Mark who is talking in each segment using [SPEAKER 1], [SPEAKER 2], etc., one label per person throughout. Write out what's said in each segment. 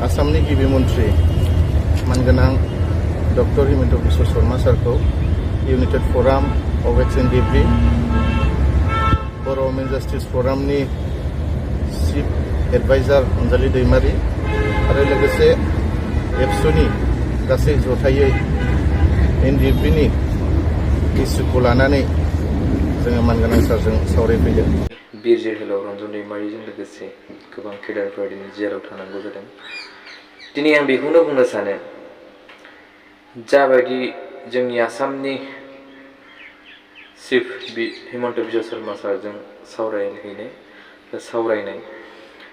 [SPEAKER 1] आसामनि गिबि मन्त्रि मानगोनां डक्टर हिमन्त बिश्व शर्मा सारखौ united forum of ex and डिब्रि बर' वुमेन जास्टिस फरामनि चिफ एडभाइजार अनजालि दैमारि आरो लोगोसे एबसुनि गासै जथायै एनडिएफबिनि इस्युखौ लानानै जोङो मानगोनां सारजों सावरायफैदों।
[SPEAKER 2] बिर जोहोलाव रनजन दैमारिजों लोगोसे गोबां केडारफोरा दिनै जेराव थानांगौ जादों। दिनै आं बेखौनो बुंनो सानो, जाबायदि जोंनि आसामनि चिफ हिमन्त बिश्व शर्मा सारजों सावरायनाय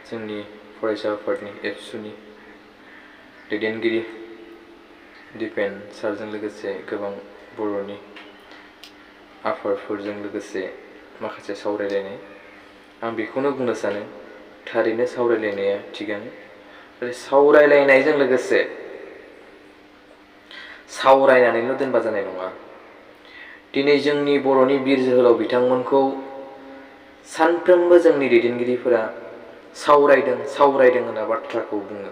[SPEAKER 2] जोंनि फरायसा आफादनि एबसुनि दैदेनगिरि दिपेन सारजों लोगोसे गोबां बर'नि आफादफोरजों लोगोसे माखासे सावरायलायनाय, आं बेखौनो बुंनो सानो थारैनो सावरायलायनाया थिगानो। आरो सावरायलायनायजों लोगोसे सावरायनानैल' दोनबा जानाय नङा। दिनै जोंनि बर'नि बिर जोहोलाव बिथांमोनखौ सानफ्रोमबो जोंनि दैदेनगिरिफोरा सावरायदों होनना बाथ्राखौ बुङो,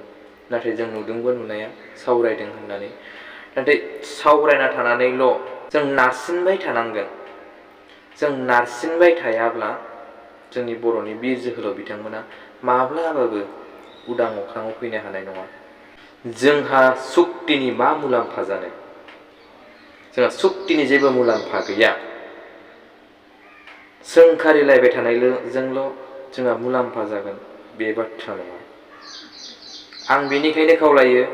[SPEAKER 2] नाथाय जों नुदोंबो नुनाया सावरायदों होननानै। नाथाय सावरायना थानानैल' जों नारसिनबाय थानांगोन। जों नारसिनबाय थायाब्ला जोंनि बर'नि बिर जोहोलाव बिथांमोना माब्लाबाबो उदां अख्राङाव फैनो हानाय नङा। जोंहा सुक्तिनि मा मुलाम्फा जानो? जोंहा सुक्तिनि जेबो मुलाम्फा गैया। सोंखारिलायबाय थानायजोंल' जोंहा मुलाम्फा जागोन बे बाथ्रा नङा। आं बेनिखायनो खावलायो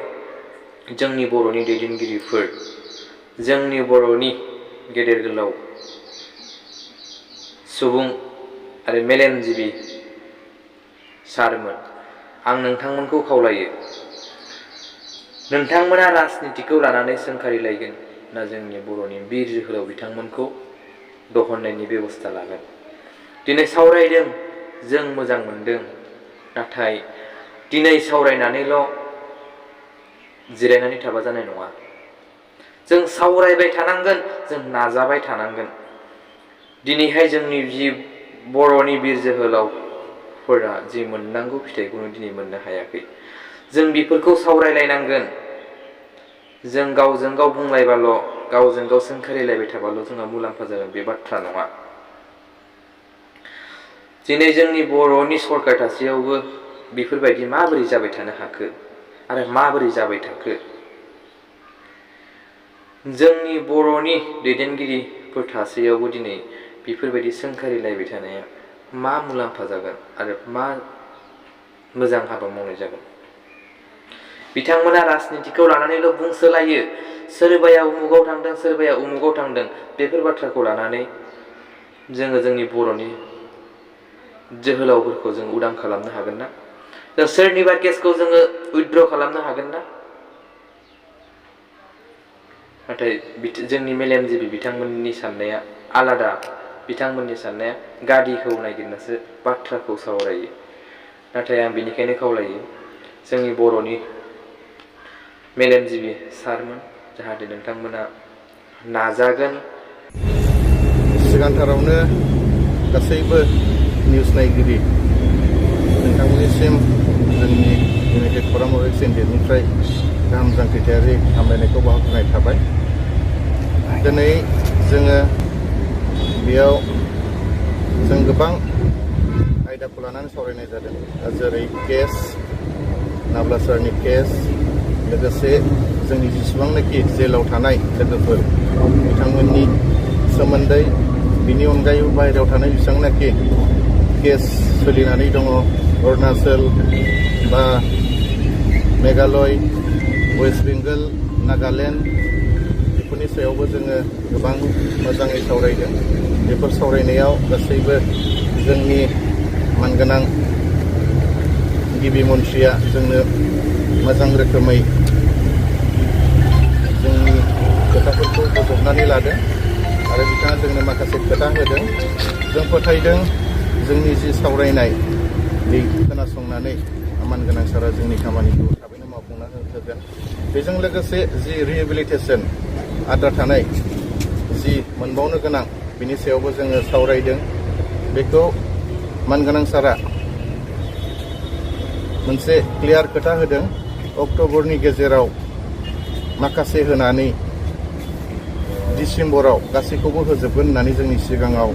[SPEAKER 2] जोंनि बर'नि दैदेनगिरिफोर, जोंनि बर'नि गेदेर गोलाव सुबुं आरो मेलेमजिबि सारमोन, आं नोंथांमोनखौ खावलायो, नोंथांमोना राजनितिखौ लानानै सोंखारिलायगोन ना जोंनि बर'नि बिर जोहोलाव बिथांमोनखौ दहननायनि बेबस्था लागोन? दिनै सावरायदों, जों मोजां मोनदों, नाथाय दिनै सावरायनानैल' जिरायनानै थाबा जानाय नङा। जों सावरायबाय थानांगोन, जों नाजाबाय थानांगोन। दिनैहाय जोंनि जि बर'नि बिर जोहोलावफोरा जि मोननांगौ फिथाइखौनो दिनै मोननो हायाखै, जों बेफोरखौ सावरायलायनांगोन। जों गावजों गाव बुंलायबाल', गावजों गाव सोंखारिलायबाय थाबाल' जोंहा मुलाम्फा जागोन बे बाथ्रा नङा। दिनै जोंनि बर'नि सरकार थासेयावबो बेफोरबायदि माबोरै जाबाय थानो हाखो आरो माबोरै जाबाय थाखो? जोंनि बर'नि दैदेनगिरिफोर थासेयावबो दिनै बेफोरबायदि सोंखारिलायबाय थानाया मा मुलाम्फा जागोन आरो मा मोजां हाबा मावनाय जागोन? बिथांमोना राजनितिखौ लानानैल' बुंसोलायो, सोरबाया उमुगाव थांदों, सोरबाया उमुगाव थांदों, बेफोर बाथ्राखौ लानानै जोङो जोंनि बर'नि जोहोलावफोरखौ जों उदां खालामनो हागोन ना? जों सोरनिबा केसखौ जोङो उइथड्र खालामनो हागोन ना? नाथाय जोंनि मेलेमजिबि बिथांमोननि साननाया आलादा। बिथांमोननि साननाया गादिखौ नागिरनासो बाथ्राखौ सावरायो। नाथाय आं बेनिखायनो खावलायो जोंनि बर'नि मेलेमजिबि सारमोन, जाहाथे नोंथांमोना नाजागोन।
[SPEAKER 1] सिगांथारावनो गासैबो निउस नायगिरि नोंथांमोननिसिम जोंनि United forum of ex and डिब्रिनिफ्राय गाहाम जांख्रिथायारि हामलायनायखौ बावहरनाय थाबाय। दिनै जोङो बेयाव जों गोबां आयदाखौ लानानै सावरायनाय जादों, जेरै केस, नाब्ला सारनि केस, लोगोसे जोंनि जेसेबांनाखि जेलाव थानाय लोगोफोर बिथांमोननि सोमोन्दै, बिनि अनगायैबो बाहेरायाव थानाय जेसेबांनाखि केस सोलिनानै दङ, अरुणाचल बा मेघालय, वेस्ट बेंगल, नागालेण्ड, बेफोरनि सायावबो जोङो गोबां मोजाङै सावरायदों। बेफोर सावरायनायाव गासैबो जोंनि मानगोनां गिबि मन्थ्रिया जोंनो मोजां रोखोमै जोंनि खोथाफोरखौ बजबनानै लादों आरो बिथाङा जोंनो माखासे खोथा होदों। जों फोथायदों जोंनि जि सावरायनाय बे खोनासंनानै मानगोनां सारा जोंनि खामानिखौ थाबैनो मावफुंना होगोन। बेजों लोगोसे जि रिहेबिलिटेसन आद्रा थानाय जि मोनबावनो गोनां, बिनि सायावबो जोङो सावरायदों। बेखौ मानगोनां सारा मोनसे क्लियार खोथा होदों अक्ट'बरनि गेजेराव माखासे होनानै डिसेम्बराव गासैखौबो होजोबगोन होननानै जोंनि सिगाङाव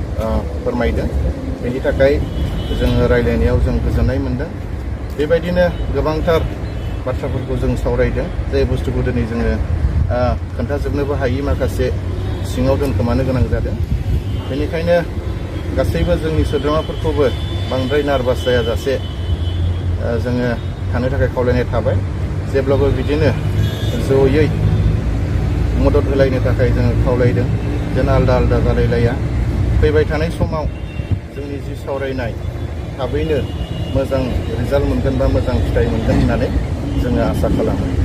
[SPEAKER 1] फोरमायदों। बेनि थाखाय जोङो रायज्लायनायाव जों गोजोननाय मोनदों। बेबायदिनो गोबांथार बाथ्राफोरखौ जों सावरायदों, जाय बुस्थुखौ दिनै जोङो खोन्थाजोबनोबो हायि माखासे सिङाव दोनखोमानो गोनां जादों। बेनिखायनो गासैबो जोंनि सोद्रोमाफोरखौबो बांद्राय नार्भास जायाजासे जोङो थानो थाखाय खावलायनाय थाबाय। जेब्लाबो बिदिनो जयै मदद होलायनो थाखाय जोङो खावलायदों, जेन आलदा आलदा जालायलाया। फैबाय थानाय समाव जोंनि जि सावरायनाय थाबैनो मोजां रिजाल्ट मोनगोन बा मोजां फिथाइ मोनगोन होननानै जोङो आसा खालामो।